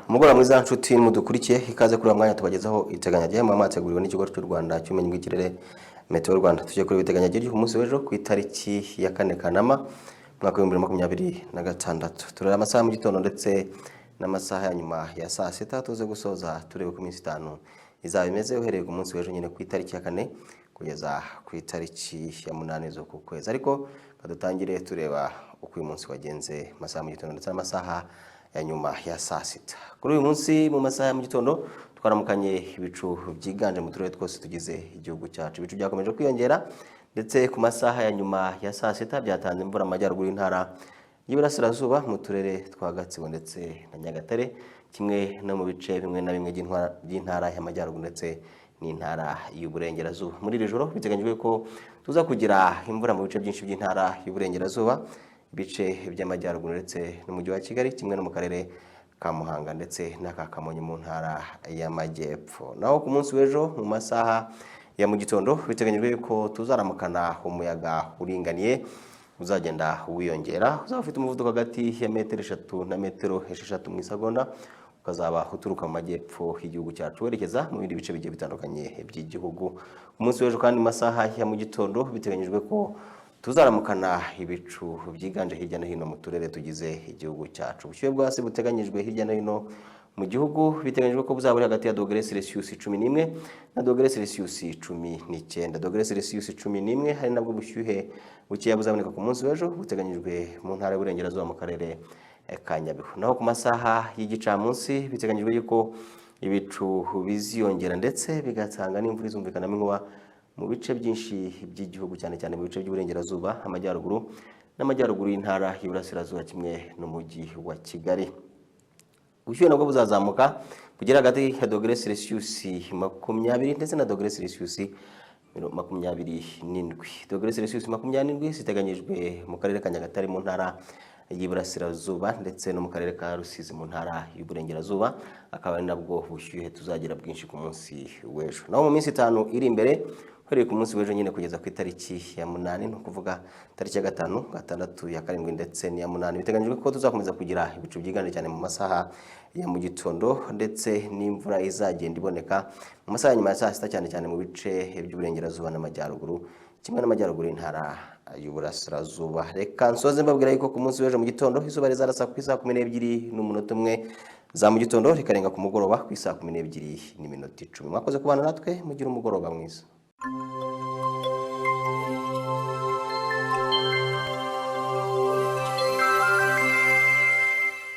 Umugoroba mwiza nshuti mudukurikiye, ikaze kuri uwo mwanya tubagezaho iteganyagihe muba mwateguriwe n'Ikigo cy'u Rwanda cy'Ubumenyi bw'Ikirere, Meteo Rwanda. Tujye kuri iteganyagihe ry'umunsi munsi w'ejo ku itariki ya 4 Kanama, umwaka wa 2026. Turareba amasaha mu gitondo ndetse n'amasaha ya nyuma ya saa sita, tuze gusoza turebe ko iminsi 5 izaba imeze uhereye ku munsi w'ejo nyine ku itariki ya 4 kugeza ku itariki ya 8 z'uku kwezi. Ariko kadutangire tureba uko uyu munsi wagenze, amasaha mu gitondo ndetse n'amasaha ya nyuma ya saa sita. Kuri uyu munsi mu masaha ya mu gitondo twaramukanye ibicu byiganje mu turere twose tugize igihugu cyacu. Ibicu byakomeje kwiyongera, ndetse ku masaha ya nyuma ya saa sita byatanze imvura mu majyaruguru y'Intara y'Iburasirazuba, mu turere twa Gatsibo ndetse na Nyagatare, kimwe no mu bice bimwe na bimwe by'Intara y'Amajyaruguru ndetse n'Intara y'Uburengerazuba. Muri iri joro biteganyijwe ko tuza kugira imvura mu bice byinshi by'Intara y'Uburengerazuba, ibice by'Amajyaruguru ndetse n'Umujyi wa Kigali, kimwe no mu karere ka Muhanga ndetse n'aka Kamonyi mu Ntara y'Amajyepfo. Naho ku munsi w'ejo mu masaha ya mu gitondo biteganyijwe ko tuzaramukana umuyaga uringaniye uzagenda wiyongera, uzaba ufite umuvuduko hagati ya metero 3 na metero 6 mu isegonda, ukazaba uturuka mu majyepfo y'igihugu cyacu werekeza mu bindi bice bigiye bitandukanye by'igihugu. Ku munsi w'ejo kandi mu masaha ya mu gitondo biteganyijwe ko tuzaramukana ibicu byiganje hirya no hino mu turere tugize igihugu cyacu. Ubushyuhe bwo hasi buteganyijwe hirya no hino mu gihugu biteganyijwe ko buzaba buri hagati ya dogere Celsius 11 na dogere Celsius 19. Dogere Celsius 11 hari nabwo bushyuhe bukeya buzaboneka ku munsi w'ejo, buteganyijwe mu Ntara y'Uburengerazuba mu karere ka Nyabihu. Naho ku masaha y'igicamunsi biteganyijwe yuko ibicu biziyongera ndetse bigatanga n'imvura izumvikanamo inkuba mu bice byinshi by'igihugu, cyane cyane mu bice by'Uburengerazuba, Amajyaruguru n'Amajyaruguru y'Intara y'Iburasirazuba, kimwe n'Umujyi wa Kigali. Ubushyuhe nabwo buzazamuka bugera hagati ya dogere Celsius 20 ndetse na dogere Celsius 27. Dogere Celsius 27 ziteganyijwe mu karere ka Nyagatare mu Ntara y'Iburasirazuba ndetse no mu karere ka Rusizi mu Ntara y'Uburengerazuba, akaba ari nabwo bushyuhe tuzagira bwinshi ku munsi w'ejo. Naho mu minsi 5 iri imbere, uhereye ku munsi w'ejo nyine kugeza ku itariki ya 8, ni ukuvuga tariki ya 5, 6, ya 7 ndetse n'iya 8, biteganyijwe ko tuzakomeza kugira ibicu byiganje cyane mu masaha ya mu gitondo, ndetse n'imvura izagenda iboneka mu masaha ya nyuma ya saa sita, cyane cyane mu bice by'Uburengerazuba n'Amajyaruguru, kimwe n'Amajyaruguru y'Intara y'Uburasirazuba. Reka nsoze mbabwira yuko ku munsi w'ejo mu gitondo izuba rizarasa ku isaha 12:01 za mu gitondo, rikarenga ku mugoroba ku isaha 12:10. Mwakoze kubana natwe, mugire umugoroba mwiza.